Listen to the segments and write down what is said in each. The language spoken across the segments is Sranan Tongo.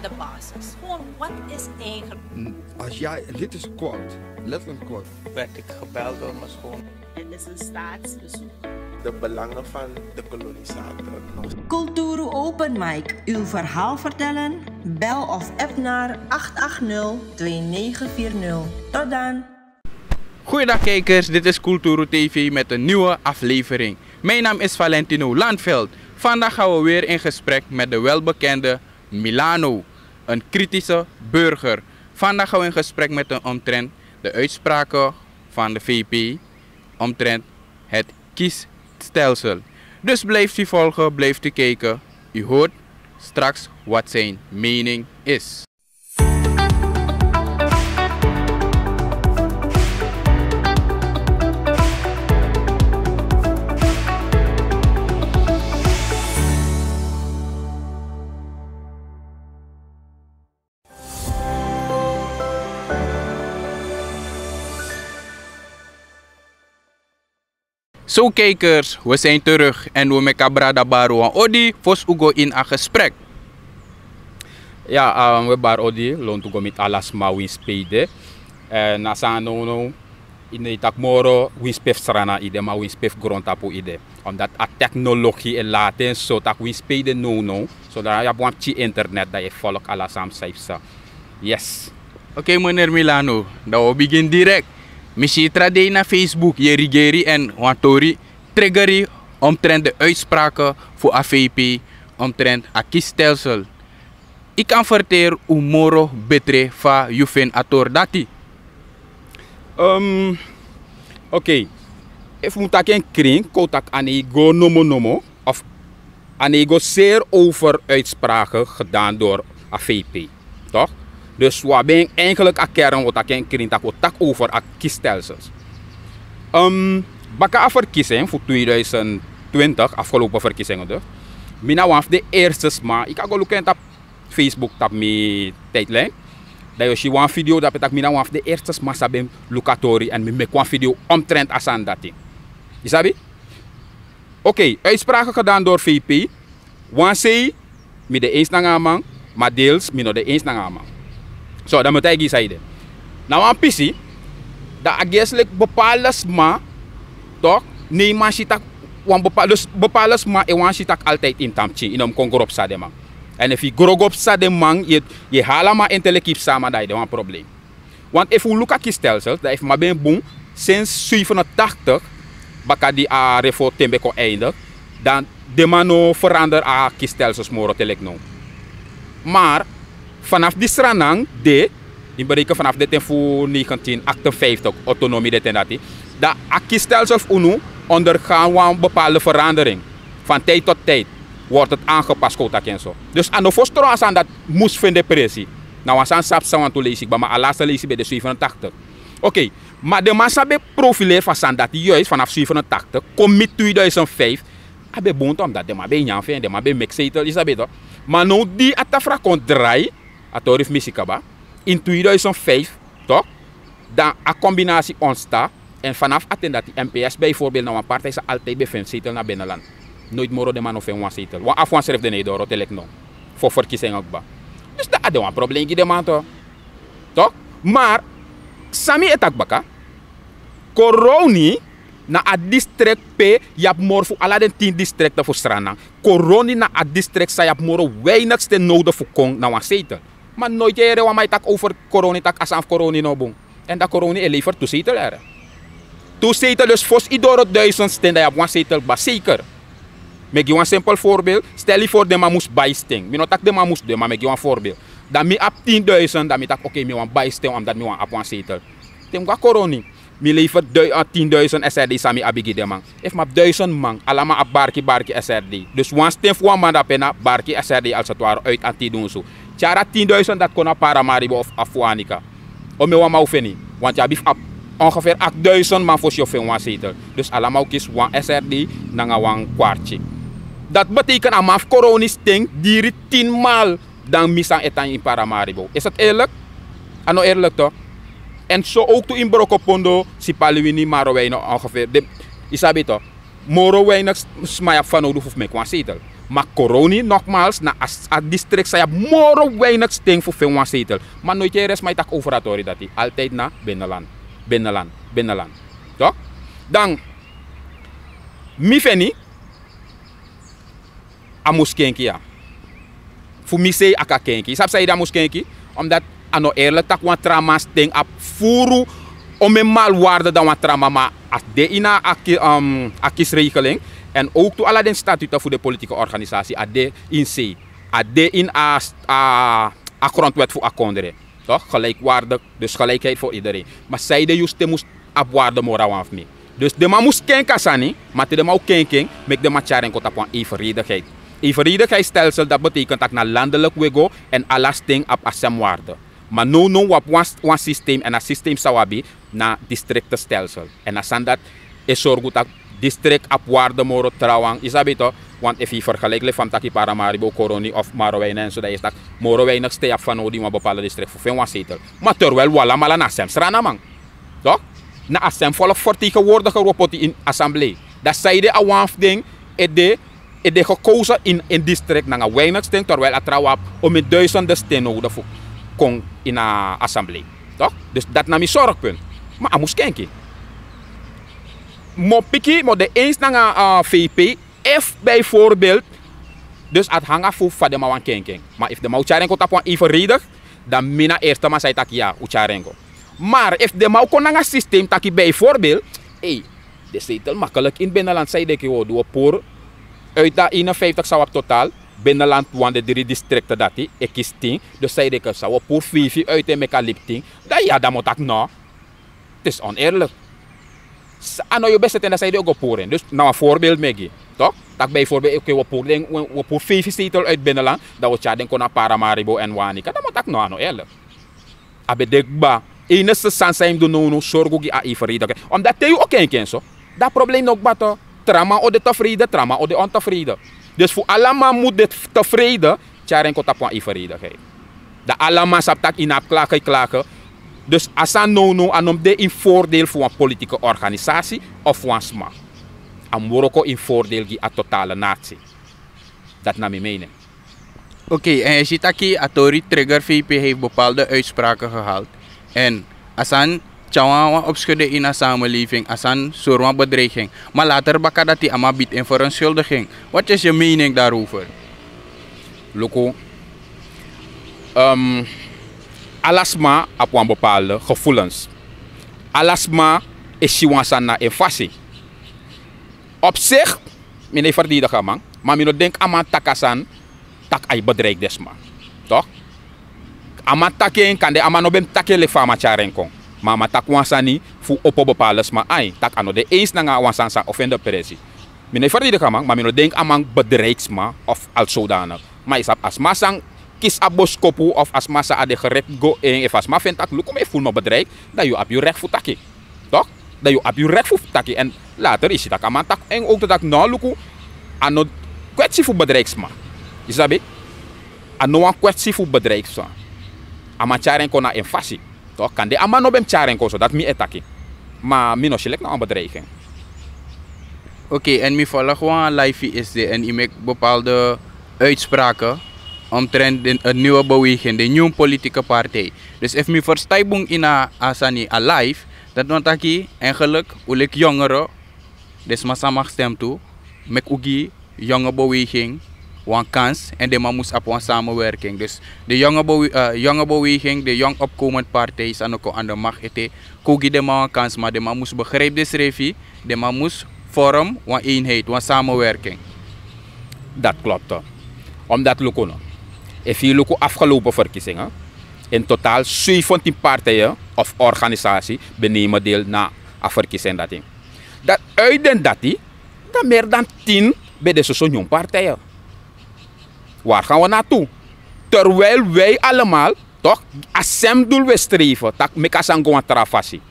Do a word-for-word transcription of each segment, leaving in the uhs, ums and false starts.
De basis. Gewoon, wat is eigenlijk? Als jij, dit is kort, letterlijk kort. Werd ik gebeld door mijn schoon. Het is een staatsbezoek. De belangen van de kolonisator nog. Kulturu Open Mic, uw verhaal vertellen? Bel of app naar acht acht nul twee negen vier nul. Tot dan! Goeiedag kijkers, dit is Kulturu T V met een nieuwe aflevering. Mijn naam is Valentino Landveld. Vandaag gaan we weer in gesprek met de welbekende Milano, een kritische burger. Vandaag gaan we in gesprek met hem omtrent de uitspraken van de V P omtrent het kiesstelsel. Dus blijft u volgen, blijft u kijken. U hoort straks wat zijn mening is. Zo kijkers, we zijn terug en we meki a brada bari wan odi fosi un go in a gesprek. Ya, um, we bari odi, lontu go miti ala sma winsi pe yu de. En na san nownow, yu no e taki moro winsi pe fu Sranan yu de, ma winsi pe fu grontapu yu de. Omdat a technologie e laten so taki winsi pe yu de nownow, so dan yu abi wan pikin internet dan yu e follow ala san mi sa yu psa. Yes. Oké, meneer Milano, dan wi o bigin direct. Mi si yu tra dei na Facebook, yu e rigeri en wan tori triggeri omtrent de uitspraken fu a V P omtrent a kiesstelsel. Yu kan ferteri un moro betre fa yu feni a tori dati. Um, Oké. Efu mi taki en krin, kon taki a no e go nomo nomo, of a no e go zeer over uitspraken gedaan door a V P. Toch? Dus wi abi en eigenlijk a kern, wi o taki en krin taki wi o taki over a kiesstelsels. Um, baka a verkiezing fu tweeduizend twintig, afgelopen verkiezingen dus, mi na wan fu de eerste sma, yu kan go luku en tapu Facebook tapu mi tijdlijn. Dan yu o si wan video dape taki mi na wan fu de eerste sma san ben luku a tori en mi meki wan video omtrent a sani dati. Yu sabi? Oké, uitspraken gedaan door V P. Wan sei, mi de eens nanga a man, ma deels mi no de eens nanga a man. So, dan mi o taigi yu san yu de. Na wan pisi, dan a gesi leki bepaalde sma, toch, no e man si taki wan bepaalde, dus bepaalde sma e wani si taki altijd yu mus tan pikin, yu no mus kon gro psa den man. En efu yu gro go psa den man, yu e, yu e hali a man en te leki yu psa a man, dan yu de wan probleem. Want efu un luku a kiesstelsel, dan efu mi ben bun, sinds zevenentachtig, baka di a reform ten ben kon eindig, dan den man no verander a kiesstelsels moro te leki now. Maar vanaf di Sranan de, yu mus bereken vanaf den ten fu negentien achtenvijftig, autonomie den ten dati, dan a kiesstelsel fu unu ondergaan wan bepaalde verandering. Van tijd tot tijd wordt het aangepast, kon un taki en so. Dus a no fosi tron a sani dati mus feni den presi. Na wan sani san psa wantu leisi kba, ma a laatste leisi ben de zevenentachtig. Oké, ma den man san ben profileri fu a sani dati juist vanaf zevenentachtig, kon miti tweeduizend vijf, a ben bun toch, omdat den man ben e nyan fu en, den man ben e meki zetel, yu sabi toch. Ma now di a tafra kon drai, a tori fu mi si kaba, in tweeduizend vijf, toch, dan a combinatie ontstaan. En vanaf a ten dati M P S bijvoorbeeld na wan partij san altijd ben feni zetel na binnenland. Nooit moro den man no feni wan zetel. Wan afu wan srefi den no e doro te leki now. Fu verkiezingen kba. Dus dan a de wan probleem gi den man toch. Toch? Maar san mi e taki baka, Coronie na a district pe yu abi moro fu ala den tin distrikten fu Sranan. Coronie na a district san yu abi moro weinigste nodig fu kon na wan zetel. Ma nooit yu e yere wan man e taki over Coronie, taki a sani fu Coronie no bun. En dan Coronie e lever tu zetel, ere. Tu zetel, dus fosi yu doro duizend sten dan yu abi wan zetel kba zeker. Mi e gi wan simpel voorbeeld. Stel yu voor den man mus bai sten. Mi no taki den man mus du en, ma mi e gi wan voorbeeld. Dan mi abi tin duizend, dan mi taki oké, mi wani bai sten, omdat mi wani abi wan zetel. Te mi go na Coronie, mi lever dui-, eh, tin duizend S R D san mi abi gi den man. Efu mi abi duizend man, ala man abi barki barki S R D. Dus wan sten fu wan man dape na barki S R D als het ware uit Anti Dunsu. Tyari a tin duizend dati kon na Paramaribo of Afuanica. Omeni wan man o feni, want yu abi fu abi ongeveer acht duizend man fosi yu o feni wan zetel. Dus ala man o kisi wan S R D nanga wan kwartye. Dati betekent a man fu Coronie sten diri tin maal dan mi san e tan in Paramaribo. Is het eerlijk? A no eerlijk toch? En so ook tu in Brokopondo, Sipaliwini, moro weinig ongeveer. De, yu sabi toch? Moro weinig sma yu abi fanowdu fu meki wan zetel. Ma Koroni, nogmaals, na a district san yu abi moro weinig sten fu feni wan zetel. Ma noiti yu e resi man e taki over a tori dati, altijd na binnenland, binnenland, binnenland. Toch? Dan mi feni a mus kenki ya. Fu mi sei a kan kenki. Yu sabi san ede a mus kenki? Omdat a no eerlijk taki wan tra man sten abi furu omen malwaarde dan wan tra man, ma a de ini a kiesregeling. En ook tu ala den statuten fu den politieke organisatie a de ini sei, a de ini a grondwet fu a kondre. Toch, gelijkwaardig, dus gelijkheid voor iedereen. Ma san ede yu sten mus abi waarde moro na wan fu mi? Dus den man mus kenki a sani, ma te den man o kenki en, meki den man tyari en kon tapu wan evenredigheid. Evenredigheidsstelsel, dat betekent taki na landelijk wi e go, en ala sten abi a sem waarde. Ma nownow wi abi wan systeem, en a systeem san wi abi na districtenstelsel. En a sani dati e sorgu taki district abi waarde moro trawan, yu sabi toch? Want efu yu vergelijk leki fa mi taki Paramaribo, Koroni of Marowijne en so, dan yu e si taki moro weinig sten yu abi fanowdu ini wan bepaalde district fu feni wan zetel. Ma terwijl wi alamala na a sem Sranaman. Toch? Na a sem volksvertegenwoordiger wi o poti ini assemblee. Dan san ede a wan fu den e de e de gekozen in, in district nanga weinig sten, terwijl a trawan abi omen duizenden sten nodig fu kon ini a assemblee. Toch? Dus dati na mi zorgpunt. Ma a mus kenki. Mi o piki, mi o de eens nanga V P, efu bijvoorbeeld, dus a hanga fu fa den man wani kenki en. Ma efu den man o tyari en kon tapu wan evenredig, dan mi na eerste man san e taki ya, un tyari en go. Maar efu den man o kon nanga systeem taki bijvoorbeeld, ei, den zetel makkelijk ini binnenland, san yu denki wi o du? Wi o puru uit a eenenvijftig san wi abi totaal, binnenland wan de drie districten dati e kisi tin. Dus san yu denki, san wi o puru feifi uit en meki a libi tin? Dan ya, dan mi o taki no. Dati is oneerlijk. A no yu o beseti en, dan san yu denki wi o go puru en? Dus na wan voorbeeld mi e gi. Toch? Taki bijvoorbeeld, oké, wi o puru den, wi o puru feifi zetel uit binnenland, dan wi o tyari den kon na Paramaribo en Wanica. Dan mi o taki no, a no eerlijk. A ben de kba. Enigste sani san yu mus du nownow, sorgu gi a evenredigheid. Omdat te yu o kenki en so, dan a probleem no kba toch. Tra man o de tevreden, tra man o de ontevreden. Dus fu ala man mus de tevreden, tyari en kon tapu wan evenredigheid. Dan ala man sabi taki yu no abi klagen, yu klagen. Dus a sani nownow a no mus de in voordeel fu wan politieke organisatie of wan sma. A mus wroko in voordeel gi a totale natie. Dati na mi mening. Oké, en yu si taki a tori trigger, V P heeft bepaalde uitspraken gehaald. En a sani tyari wan, wan opschuding ini a samenleving, a sani sori wan bedreiging. Ma later baka dati a man bied en verontschuldiging. Wat is je mening daarover? Luku, ehm, ala sma abi wan bepaalde gevoelens. Ala sma e si wan sani na en fasi. Op zich, mi no e verdedig a man, ma mi no denki a man taki a sani taki a e bedreig den sma. Toch? A man taki en, kande a man no ben mus taki en leki fa a man tyari en kon. Ma a man taki wan sani fu opo bepaalde sma ain, taki a no de eens nanga wan sani san offende presi. Mi no e verdedig a man, ma mi no denki a man bedreig sma of als zodanig. Ma yu sabi, a sma san kisi a boskopu of a sma san a de gerekt go en, efu a sma feni taki luku, mi e furu mi bedreig, dan yu abi yu recht fu taki. Toch? Dan yu abi yu recht fu taki. En later yu si taki a man taki en ook taki no, luku, a no kwetsi fu bedreig sma. Yu sabi? A no wan kwetsi fu bedreig sma. A man tyari en kon na en fasi. Toch? Kande a man no ben mus tyari en kon so, dati mi e taki. Ma mi no si leki na wan bedreiging. Oké, en mi volg wan live fu yu S D en yu meki bepaalde uitspraken omtrent de, een nieuwe beweging, de nieuwe politieke partij. Dus efu mi verstan yu bun ini a sani a live, dati wani taki eigenlijk un leki jongeren, den sma san mag stem tu, meki un gi jonge beweging wan kans en den man mus abi wan samenwerking. Dus de jonge bewe-, eh, jonge beweging, de jong opkomend partij san no kon aan de macht ete, kon gi den man wan kans, ma den man mus begrijp densrefi, den man mus vorm wan eenheid, wan samenwerking. Dati klopt. Omdat luku no, efu yu luku afgelopen verkiezingen, in totaal zeventien partijen of organisatie ben nemen deel na a verkiezing dati. Dan uit den dati, dan meer dan tien ben de soso nyun partijen. Waar gaan we naartoe? Terwijl wij allemaal toch a sem doel we streven, taki meki a sani go wan tra fasi.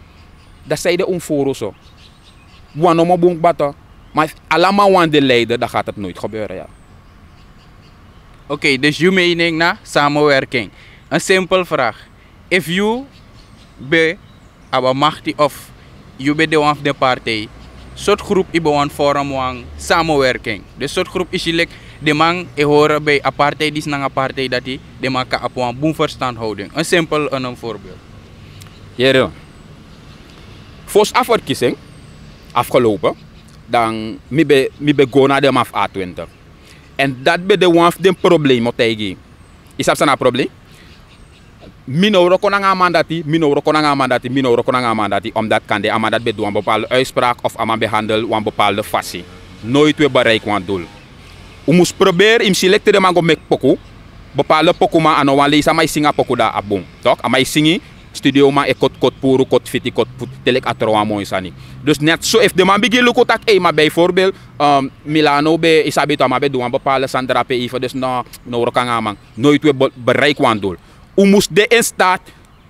Dan san ede un furu so. Wan no mus bun kba toch. Maar efu ala man wani de leider, dan gaat het nooit gebeuren, ja. Oké, dus yu mening na samenwerking. Een simpel vraag. Efu yu ben abi a makti of yu ben de wan fu den partij, sortu groep yu ben wani vorm wan samenwerking? Dus sortu groep yu si leki Den man e hori bij a partij disi nanga partij dati, den man kan abi wan bun verstandhouding. Een simpel, een, een voorbeeld. Yere, fosi a verkiezing afgelopen, dan mi ben mi ben go na den man fu a twintig. En dat ben de wan fu den probleem o taigi. Yu sabi san na a probleem? Mi no wroko nanga a man dati, mi no wroko nanga a man dati, mi no wroko nanga a man dati, omdat kande a man dati ben du wan bepaalde uitspraak of a man ben handel wan bepaalde fasi. Nooit we bereik wan doel. Un mus proberi, yu mus si leki te den man go meki poku, bepaalde pokuman, a no wan leisi a man e singi a poku dan a bun. Tok, a man e singi, studioman e koti koti puru, koti fiti, koti putu te leki a tron wan moi sani. Dus net so efu den man bigin luku tak', ei, ma bijvoorbeeld, ehm, Milano ben, yu sabi tu, a man ben du wan bepaalde sani drape eifen, dus no, no wroko nanga a man. Nooit we be- bereik wan doel. Un mus de in staat,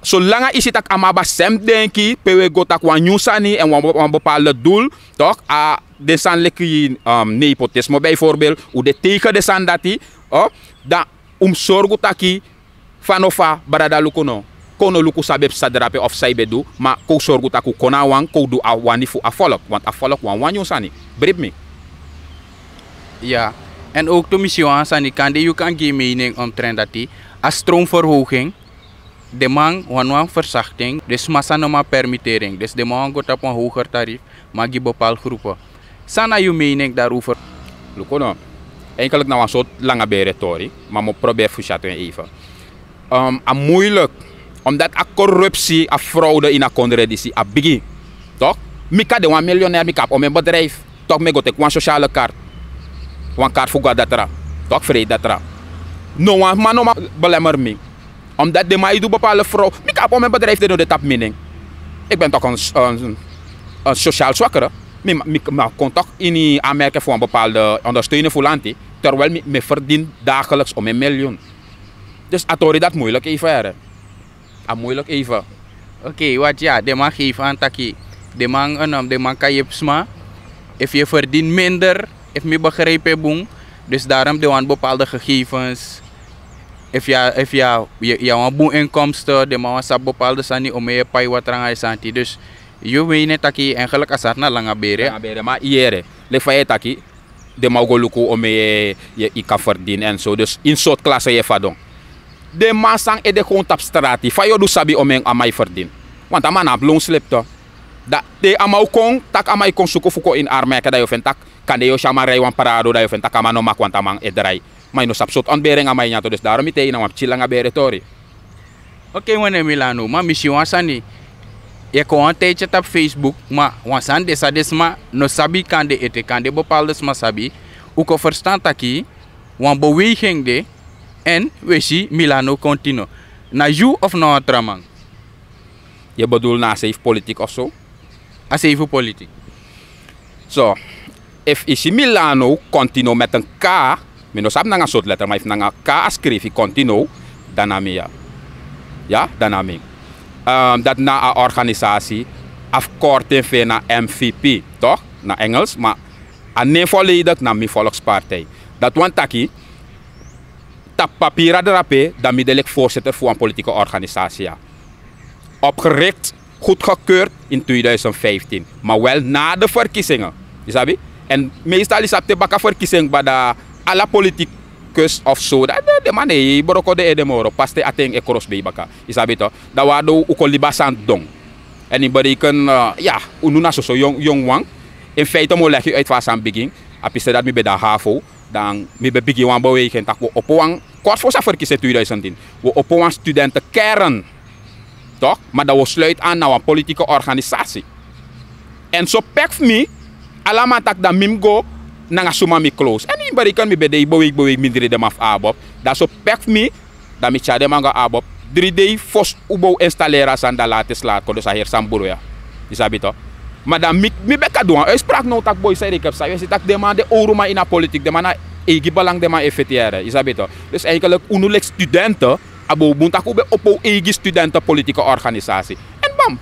solanga yu si tak' a man abi a sem denki pe un e go, tak' wan nyun sani èn wan wan bepaalde doel, tok', a den sani leki, ehm, nepotisme bijvoorbeeld, un de tegen den sani dati, o, dan un mus sorgu taki, fa no fa, brada, luku no, kon un no luku san ben psa drape of san yu ben du, ma kon un sorgu tak' un kon na wan, kon un du a wani fu a volk, want a volk wani wan nyun sani. Bribi mi. Ya. Èn ook tu, mi si wan sani, kande yu kan gi yu mening omtrent dati, a stroomverhoging. Den man wani wan versachting, dus sma san no man permittering, dus den man wani go tapu wan hoger tarief, ma gi bepaalde groepen. San na yu mening daarover? Luku no, eigenlijk na wan sortu langa bere tori, ma mi o proberi fu syatu en eifen. Ehm, a moeilijk, omdat a corruptie, a fraude ini a kondre disi a bigi. Tok'? Mi kan de wan miljonair, mi kan abi omeni bedrijf. Tok', mi e go teki wan sociale kaart. Wan kaart fu go na datra. Tok', frei datra. No wan man no man belemmer mi. Omdat den man e du bepaalde fraude. Mi kan abi omeni bedrijf, den no de tapu mi nen. Ik ben toch een, een, een sociaal zwakkere. Mi, mi, mi kon toch ini aanmerking fu wan bepaalde ondersteuning fu lanti. Terwijl mi, mi e verdien dagelijks omeni miljoen. Dus a tori dati moeilijk eifen, here. A moeilijk eifen. Oké, want ya, den man geef aan taki, den man, eh, no, den man kan yepi sma. Efu yu e verdien minder, efu mi begrijp en bun. Dus daarom den wani bepaalde gegevens. Efu yu, efu yu, yu, yu abi wan bun inkomsten, den man wani sabi bepaalde sani, omeni yu e pai water nanga yu sani. Dus yu meen taki eigenlijk a sani na langa bere. Langa bere, ma yere, leki fa yu e taki, den man o go luku omeni yu, yu, yu kan verdien en so. Dus ini sortu klase yu e fadon. Den man san ede kon tapu strati, fa yu o du sabi omeni a man e verdien? Want a man no abi loonslip tu. Dan te a man o kon, tak' a man e kon suku fu kon ini armèke, dan yu o feni tak' kande yu o si a man rij wan Prado, dan yu o feni tak' a man no maki, want a man e drai. Ma yu no sabi sortu ontbering a man e nyan tu. Dus daarom mi taigi, na wan pikin langa bere tori. Oké, meneer Milano, ma mi si wan sani. Yu e kon wan tijdje tapu Facebook, ma wan sani de san den sma no sabi, kande ete, kande bepaalde sma sabi. Un kon verstan taki wan beweging de, èn wi e si Milano continue. Na yu of na wan tra man? Yu e bedoel na a sei fu politiek of so? A sei fu politiek. So, efu yu si Milano continue met een K, mi no sabi nanga sortu letter, ma efu nanga K a skrifi continue, dan na mi ya. Ya, dan na mi. Ehm, dati na a organisatie, afkorting fu en na M V P, toch? Na Engels, ma a nen volledig na Mi Volkspartij. Dati wani taki, tapu papiri drape, dan mi de leki voorzitter fu wan politieke organisatie ya. Opgericht, goedgekeurd in tweeduizend vijftien, maar wel na de verkiezingen. Yu sabi? En meestal yu sabi te baka verkiezing kba, dan ala politicus of so, dan den, den man no e broko den ede moro, pas te a ten e krosbei baka. Yu sabi toch? Dan waardoor un kon libi a sani didon. En yu bereken, eh, ya, unu na soso yongu, yongu wan. In feite mi o leg yu uit fa a sani bigin. A piste dati mi ben de na havo. Dan mi ben bigin wan beweging taki wi o opo wan, kort fosi a verkiezing tweeduizend tien, wi o opo wan studentenkern. Toch? Ma dan wi o sluit aan na wan politieke organisatie. En so pek fu mi, ala man taki dan mi mus go nanga suma mi close. En yu bereken mi ben de e beweeg, beweeg mindri den man fu ABOP. Dan so pek fu mi, dan mi tyari den man go na ABOP. Dri dei fosi un bo installeri a sani, dan lati e slaat kon, dus a heri sani bruya. Yu sabi toch? Ma dan mi, mi ben kan du wan uitspraak now taki boi, san yu denki, psa, yu e si taki den man de owru man ini a politiek, den man na eigi belang den man e feti, here. Yu sabi toch? Dus eigenlijk unu leki studenten, a bo bun taki un ben opo un eigi studentenpolitieke organisatie. En bam,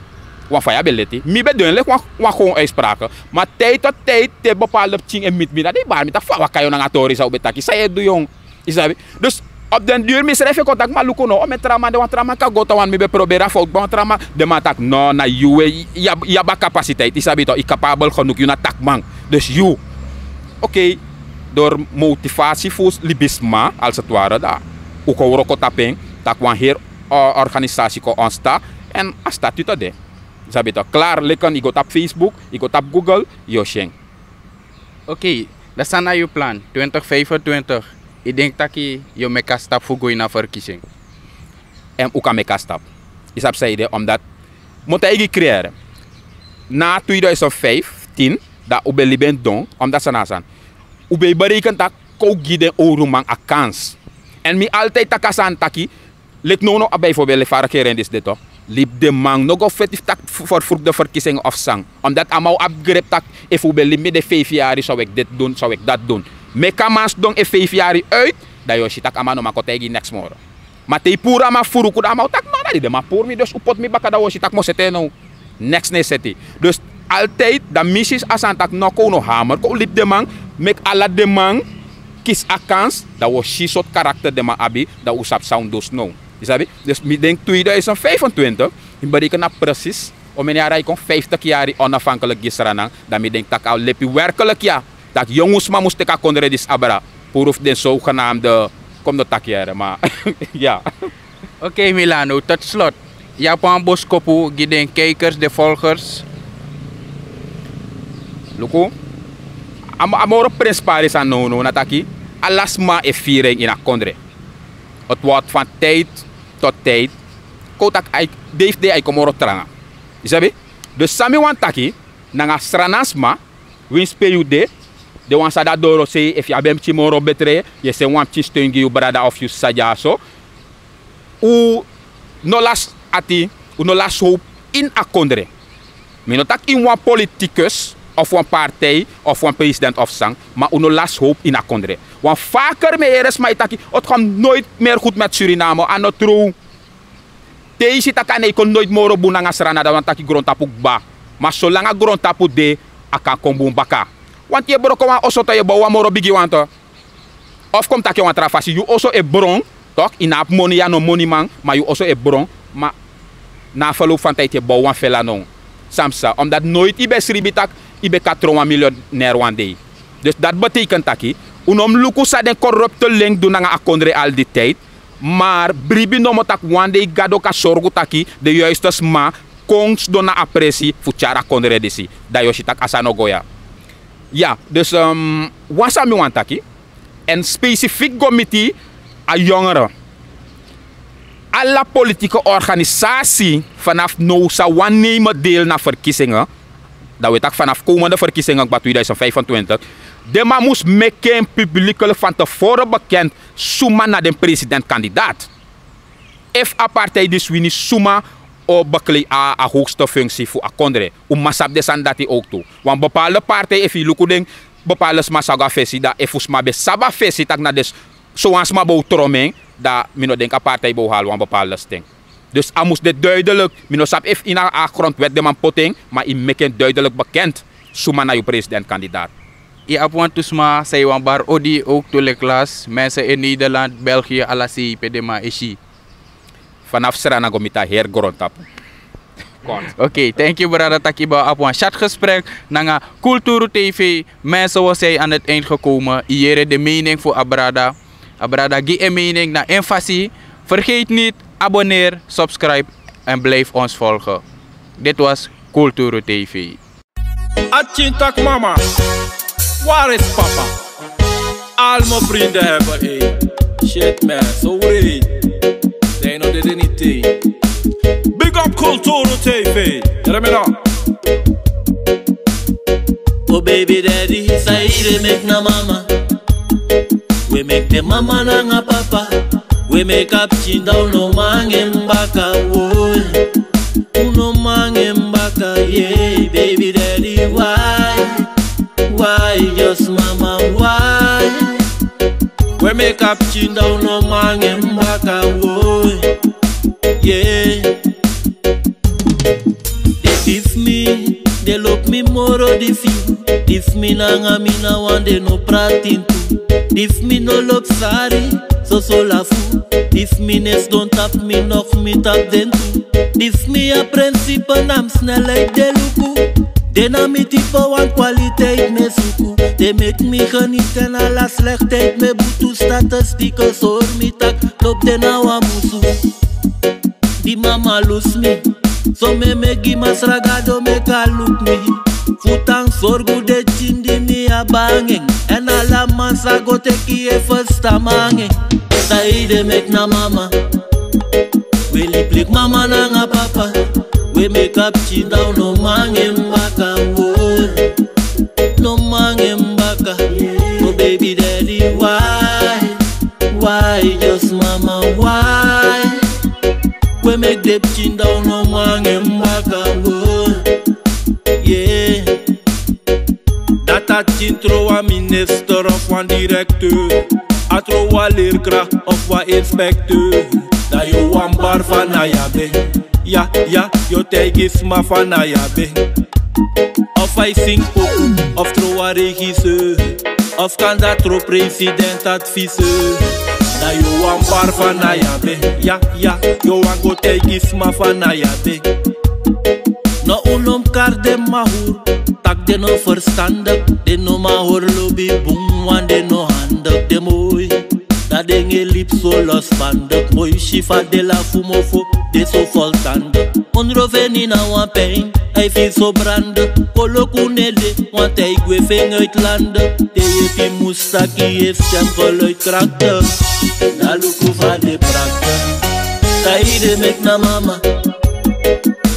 wan faya ben leti. Mi ben du en leki wan, wan gewoon uitspraak. Ma tijd tot tijd te bepaalde pikin e miti mi, dan den e bari mi taki fa a waka, yu, nanga a tori san un ben taki, san yu e du, yu. Yu sabi? Dus op den duur misrefi e kon taki, ma luku no, omeni tra man de, wan tra man kan go, tawan mi ben proberi a fout kba, wan tra man. Den man taki no, na yu, yu abi a capaciteit, yu sabi toch, yu capabel genoeg, yu na takman. Dus yu. Oké. Dori motivasi fu libisma, als het ware, dan un kon wroko tapu en, tak' wan heri organisasi kon ontstaan. En a statute de, sabi tok, klaar, leki yu go tapu Facebook, yu go tapu Google, yu o si en. Oké, dan san na yu plan twintig vijfentwintig? Yu denki taki yu o meki a stap fu go ini a verkiezing? En un kan meki a stap. Yu sabi san yu de, omdat mi o taigi yu, na tweeduizend vijftien, dan un ben libi en don, omdat san na san, un ben e bereken taki kon un gi den owruman a kans. En mi altijd taki a sani taki, leki nownow, a bijvoorbeeld, leki fa a regering disi de tok, libi den man, no go feti taki fu- vervroegde verkiezingen of san. Omdat a man o abi grip taki, efu un ben libi mi den vijf yari, san un e dit doen, san un e dat doen. Meki a man sidon e vijf yari uit, dan yu o si taki a man no man kon taigi yu neks moro. Ma te yu puru a man furuku, dan a man o taki: "No, na di den man puru mi, dus un poti mi baka, dan un o si taki mi o seti en now." Neks no e seti. Dus altijd dan mi si a sani taki no, kon un no hamer, kon un libi den man, meki ala den man kisi a kans, dan un o si sortu karakter den man abi, dan un sabi san un dus now. Yu sabi? Dus mi denki tweeduizend vijfentwintig, mi bereken na precies omeni yari a e kon, vijftig yari onafhankelijk gi Sranan, dan mi denki taki a lepi werkelijk ya, taki yongu sma mus teki a kondre disi abra, puru fu den zogenaamde, kon mi no taki yere, ma ya. Oké, Milano, tot slot, yu abi wan boskopu gi den kijkers, den volgers? Luku, a mo- a moro prenspari sani nownow na taki ala sma e firi en ini a kondre. Het wordt van tijd tot tijd, kon un taki, a e- dei fu dei a e kon moro tranga. Yu sabi? Dus san mi wani taki, nanga Sranan sma, winsi pe yu de, den wan san de na dorosei, efu yu abi en pikin moro betre, yu e seni wan pikin steun gi yu brada of yu sisa dyaso. Un no lasi ati, un no lasi howpu ini a kondre. Mi no taki ini wan politicus of wan partij of wan president of san, ma un no lasi howpu ini a kondre. Want vaker mi e yere sma e taki: "Het komt nooit meer goed met Suriname." A no tru. Te yu si taki a no e kon nooit moro bun nanga Sranan, dan wani taki grontapu kba. Ma solanga grontapu de, a kan kon bun baka. Want yu e broko wan oso, dan yu e bow wan moro bigi wan tu. Of kon mi taki en wan tra fasi, yu oso e bron, tok, yu no abi moni, yu a no moniman, ma yu oso e bron, ma na a verloop van tijd yu e bow wan villa now. San psa? Omdat nooit yu ben sribi taki yu ben kan tron wan miljonair wan dei. Dus dat betekent taki un no mus luku san den corrupteling du nanga a kondre al di tijd. Maar bribi nomo taki wan dei Gado kan sorgu taki den juiste sma kon sidon na a presi fu tyari a kondre disi. Dan yu o si taki a sani no go ya. Ya, dus, ehm, wan sani mi wani taki, en specifiek go miti a jongeren. Ala politieke organisatie vanaf now san wani nemen deel na verkiezingen, dan wi taki vanaf komende verkiezingen kba tweeduizend vijfentwintig, den man mus meki en publiekelijk van tevoren bekend suma na den presidentkandidaat. Efu a partij disi wini, suma o bekleed a, a hoogste functie fu a kondre. Un mus sabi den sani dati ook tu. Wan bepaalde partij, efu yu luku den bepaalde sma san go na fesi, dan efu sma ben sabi na fesi taki na den s- sowan sma bo tron en, dan mi no denki a partij bo hali wan bepaalde sten. Dus a mus de duidelijk, mi no sabi efu ini a grondwet den man poti en, ma yu meki en duidelijk bekend suma na yu presidentkandidaat. Yu abi wantu sma san yu wani bari odi ook tu, leki lasi, mensen in Nederland, België, ala sei pe den man e si. Vanaf Sranan go miti a heri grontapu. Oké, thank you brada, taki yu bo abi wan chat gesprek nanga Kulturu T V. Mensen, we zijn aan het eind gekomen. Yu yere de mening fu a brada. A brada gi en mening na en fasi. Vergeet niet, abonneer, subscribe en blijf ons volgen. Dit was Kulturu T V. Atin tak mama, waar is papa? Al mijn vrienden hebben een. Shit man, zo wreed. Dino did anything. Big up Kulturu T V. Let me know. Oh baby daddy, san yu e meki na mama. We meki den mama nanga papa. We meki a pikin, dan un no man nanga en baka, woi. Un no man nanga en baka, yeah, baby daddy, why? Why, just mama, why? We meki a pikin, dan un no man nanga en baka, woi. Yeah. Den beef mi, den lobi mi moro di fu yu. Di fu mi nanga mi na wan, den no prati tu. Di fu mi no lobi sari, soso lafu. Di fu mi no e sidon tapu mi, no fu mi tapu den tu. Di fu mi a prinsipe na mi snelheid den luku. Den na mi type wan kwaliteit mi e suku. Den meki mi geniet, en ala slechtheid mi e butu. Statistieken sori mi taki lobi den na wan musu. Di mama lusu mi, so mi e meki Masra Gado meki a luku mi. Fu tan sorgu den pikin di mi abi nanga en. En ala man sa go teki e ferstan mi nanga en. Saide meki na mama, we libi leki mama nanga papa. We meki a pikin dan un no man nanga en baka, wo. No man nanga en baka. Oh baby daddy, why? Why, just mama, why? We meki den pikin dan un no man nanga en baka, wo. Yeah. Dati a pikin tron wan minister of wan directeur. A tron wan leerkracht of wan inspecteur. Dan yu o wani bari fa na yu abi en. Ya, ya, yu o taigi sma fa na yu abi en. Of a e singi poku, of tron wan regisseur. Of kande a tron president adviseur. Dan yu o wani bari fa na yu abi en. Ya, ya, yu o wani go taigi sma fa na yu abi en. No, un no mus kari den mama huru, taki den no verstandig. Den no man hori lobi bun, want den no handig. Den moi, dan den e libi so losbandig. Moi si fa den lafu mofo, den so voltandig. Ondro feni na wan pijn, a e firi so brandi. Koloku no e de, want a e gwe feni uit landi. Te yepi mus saki, e stempel uit krakti. Dan luku fa den prakti. Saide meki na mama,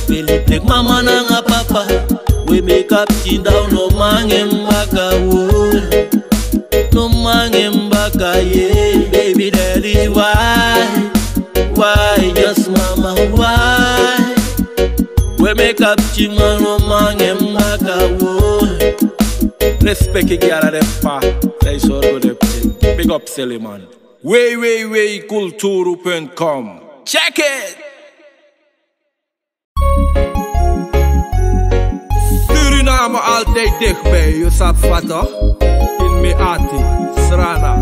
we libi leki mama nanga papa. We meki a pikin dan un no man nanga en baka, wo. No man nanga en baka, yeah. Baby daddy, why? Why, just mama, why? We meki a pikin dan un no man nanga en baka, wo. Respect gi ala den p'pa, den e sorgu den pikin. Big up Seleman. W W W culturu punt com. Check it! Suriname altijd dichtbij, yu sabi fa toch? In mi ati, Srana.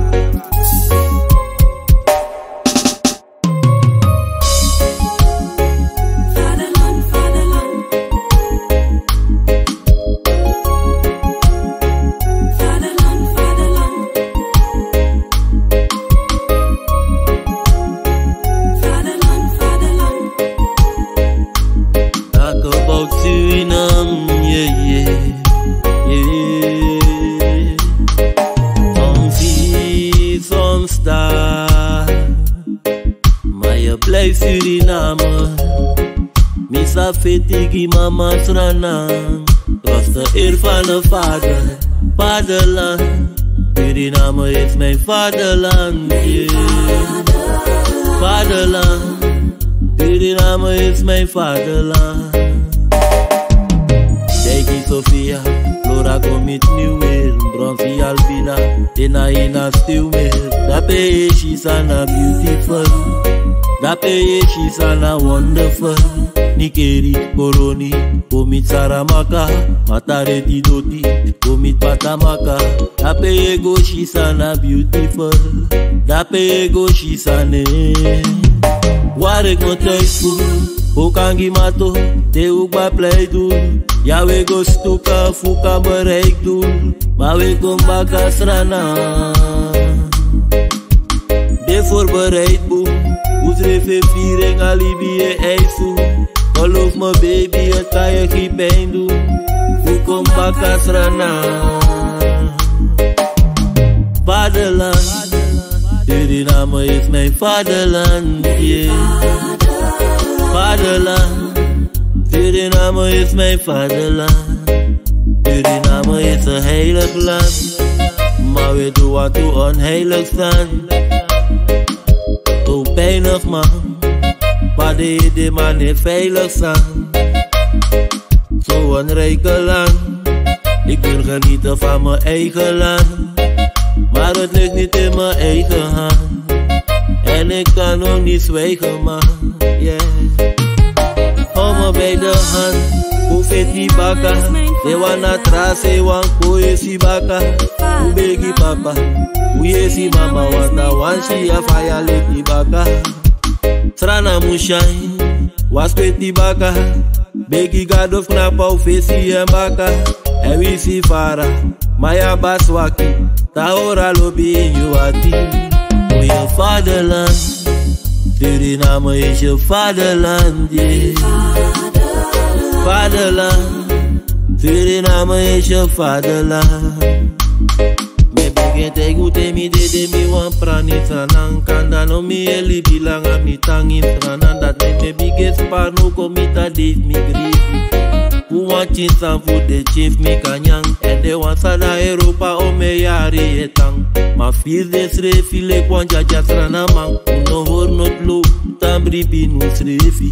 Vaderland, vaderland. Vaderland, vaderland. Vaderland, vaderland. Talk about Suriname, yeah, yeah, yeah. Some see, some star. Ma yu e blijf Suriname. Mi sa feti gi mama Srana. Trotse eer van de vader, vaderland. Suriname is mijn vaderland, yeah. Vaderland. Suriname is mijn vaderland. Taigi Sofia, Flora kon miti mi weer. Bronsi Albina, den na ini a still weer. Dape yu e si san na beautiful. Dape yu e si san na wonderful. Nikeri, Koroni, kon miti Saramaka. Matareti Doti, kon miti Patamaka. Dape yu e go si san na beautiful. Dape yu e go si san e. Waar ik me thuis voel, ook aan Gimato, te ook bij Pleidoel. Ja, we go stuka, fu kan bereik doel. Maar we kom baka Srana. Ben voorbereid, boe. Hoe schreef je viering, alibi je eisen. Geloof me, baby, het kan je geen pijn doen. Fu kon baka Srana. Vaderland, Suriname is mijn vaderland, yeah. Vaderland, Suriname is mijn vaderland. Suriname is een heilig land, maar we doen wat we onheilig staan. Zo pijnig man, maar de, de man is veilig staan. Zo'n rijke land. Ik wil genieten van mijn eigen land, maar het ligt niet in mijn eigen hand. En ik kan ook niet zwijgen, man. Yeah. Hou me bij de hand, hoe fit die baka? De wan na trase, wan koe si baka. Hoe begi papa? Hoe je si mama, wat na wan si ya faya leti baka. Srana mus shine, was kweti baka. Begi Gado fu knapu a wi fesi èn baka. Èn wi si fara, ma yu abi a swaki. Tahora lobi ini yu ati. Fu yu fatherland. Suriname is your fatherland, yeah. Fatherland. Suriname is your fatherland. Mi e bigin taigi un te mi dede mi wani prani Sranan. Kande no mi e libi langa mi tan ini Sranan. Dati mi e bigin spar, no kon miti a dei fu mi gribi. Fu wan pikin san fu den pikin fu mi kan nyan. Èn den wan san de na Europa, omen yari e tan. Ma firi densrefi leki wan dyadyas Sranaman. Un no hori noti lo, un tan bribi na unsrefi.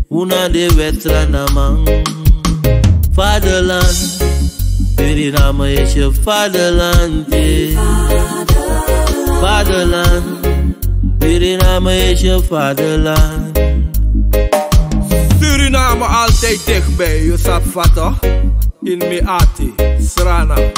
Un na den wèt Sranaman. Fatherland, Suriname is your fatherland, yeah. Fatherland, Suriname is your fatherland. Suriname altijd dichtbij, yu sabi fa toch? In mi ati, Sranan.